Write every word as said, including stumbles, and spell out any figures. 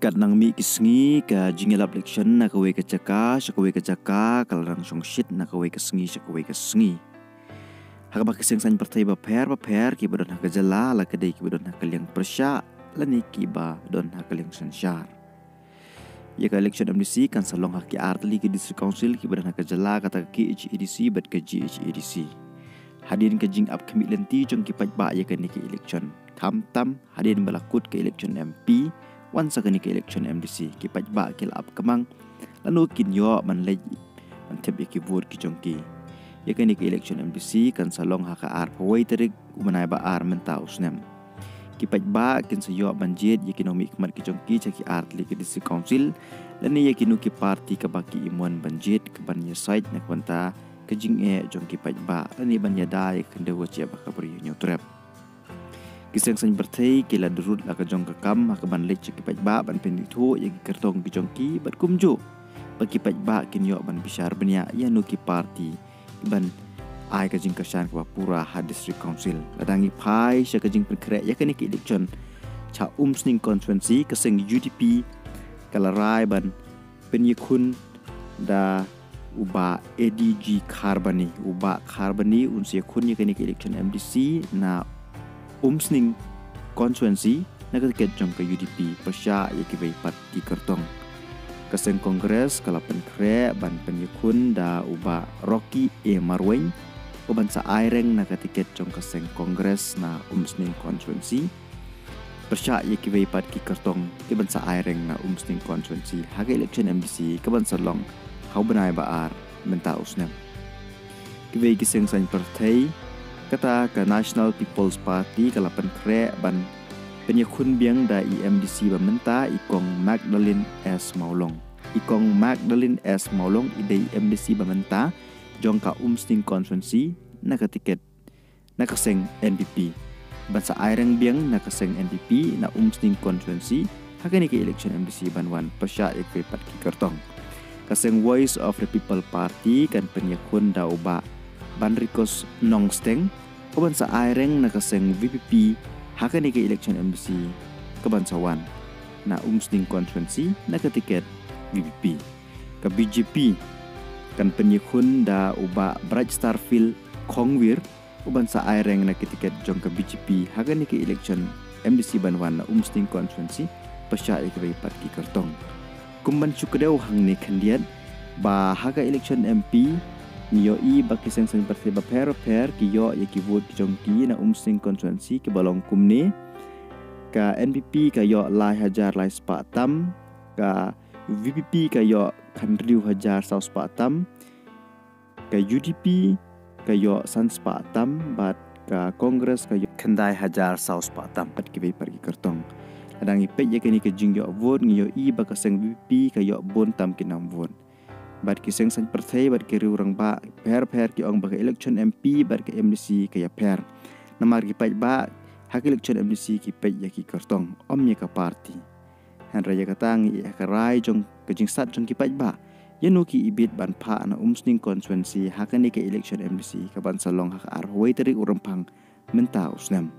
Kat nang mih ki sngi, ka jingïalap election na kawei ka jaka sha kawei ka jaka ka la dang shongshit na kawei ka sngi sha kawei ka sngi. Ha kaba ki seng saiñ pyrthei bapher bapher kiba don ha ka jylla la ka dei kiba don ha ka liang pyrshah lane kiba don ha ka liang synshar. Ïa ka election M D C kan sa long ha ki artylli ki district council kiba don ha ka jylla, kata ka K H A D C bad ka G H A D C. Hadien ka jingap khmih lynti jong ki paidbah ïa kane ka election, khamtam hadien ba la kut ka election M P wan sa kane ka election M D C, ki paidbah ki la ap kmang lano kin ïoh ban leit ban thep ïa ki vote ki jong ki. Ïa kane ka election M D C kan sa long ha ka arphew wei tarik u bnai ba ar mynta u snem. Ki paidbah kin sa ïoh ban jied ïa ki nongmihkhmat ki jong ki sha ki artylli ki district council lane ïa kino ki party kaba ki imon ban jied, kaban ïasaid na ka bynta ka jingeh jong ki paidbah lane ban ïada ïa ka khyndew ka jia ba ka bri Hynñiewtrep. Ki seng saiñ pyrthei ki la durut la ka jong ka kam ha kaban leit sha ki paidbah ban pynithuh ïa ki kyrtong ki jong ki bad kumjuh ba ki paidbah kin ïoh ban bishar bniah ïa no ki party ban ai ka jingkyrshan kaba pura ha district council. La dang ïa phai sha ka jingpynkhreh ïa kane ka election sha Umsning constituency, ka seng U D P ka la rai ban pynïakhun da u Bah A D G Kharbani. U Bah Kharbani un sa ïakhun ïa kane ka election M D C na Umsning constituency na ka tiket jong ka U D P pyrshah ïa kiwei pat ki kyrtong. Ka seng Congress ka la pynkhreh ban pynïakhun da u Bah Rocky A Marwein u ban sa aireng na ka tiket jong ka seng Congress na Umsning constituency pyrshah ïa kiwei pat ki kyrtong kiban sa aireng na Umsning constituency ha ka election M D C kaban sa long ha u bnai ba ar mynta u snem. Kiwei ki seng saiñ pyrthei, kata ka National People's Party, ka la pynkhreh ban pynïakhun biang da i M D C ba mynta, i Kong Magdalene S Mawlong. I Kong Magdalene S Mawlong i dei i M D C ba mynta jong ka Umsning constituency na ka tiket na ka seng N P P ban sa aireng biang na ka seng N P P na Umsning constituency ha kane ka election M D C ban wan pyrshah ïa kiwei pat ki kyrtong. Ka seng Voice of the People Party kan pynïakhun da u Bah Banrikos Nongsteng u ban sa aireng na ka seng V P P ha kane ka election M D C kaban sa wan na Umsning constituency na ka tiket V P P. Ka B J P kan pynïakhun da u Bah Bright Starfield Khongwir u ban sa aireng na ka tiket jong ka B J P ha kane ka election M D C ban wan na Umsning constituency pyrshah ïa kiwei pat ki kyrtong. Kum ban shu kdew hangne khyndiat ba ha ka election M P ngi ïohi ba ki seng saiñ pyrthei bapher bapher ki ïoh ïa ki vote ki jong ki na Umsning constituency kiba long kumne: ka N P P ka ïoh lai hajar lai spah tam, ka V P P ka ïoh khathynriew hajar saw spah tam, ka U D P ka ïoh san spah tam bad ka Congress ka ïoh khyndai hajar saw spah tam bad kiwei pat ki kyrtong. Lada ngi peit ïa kane ka jingïoh vote ngi ïohi ba ka seng V P P ka ïoh bun tam ki nam vote. Bad ki seng saiñ pyrthei bad ki riew rangbah pher pher ki ong ba ka election M P bad ka M D C ka ïapher. Namar ki paidbah ha ka election M D C ki peit ïa ki kyrtong, ym ïa ka party. Hynrei ïa kata ngi ïa ka rai jong ka jingsat jong ki paidbah ïa no ki ibit ban phah na Umsning constituency ha kane ka election M D C kaban sa long ha ka arphew wei tarik u Rymphang mynta u snem.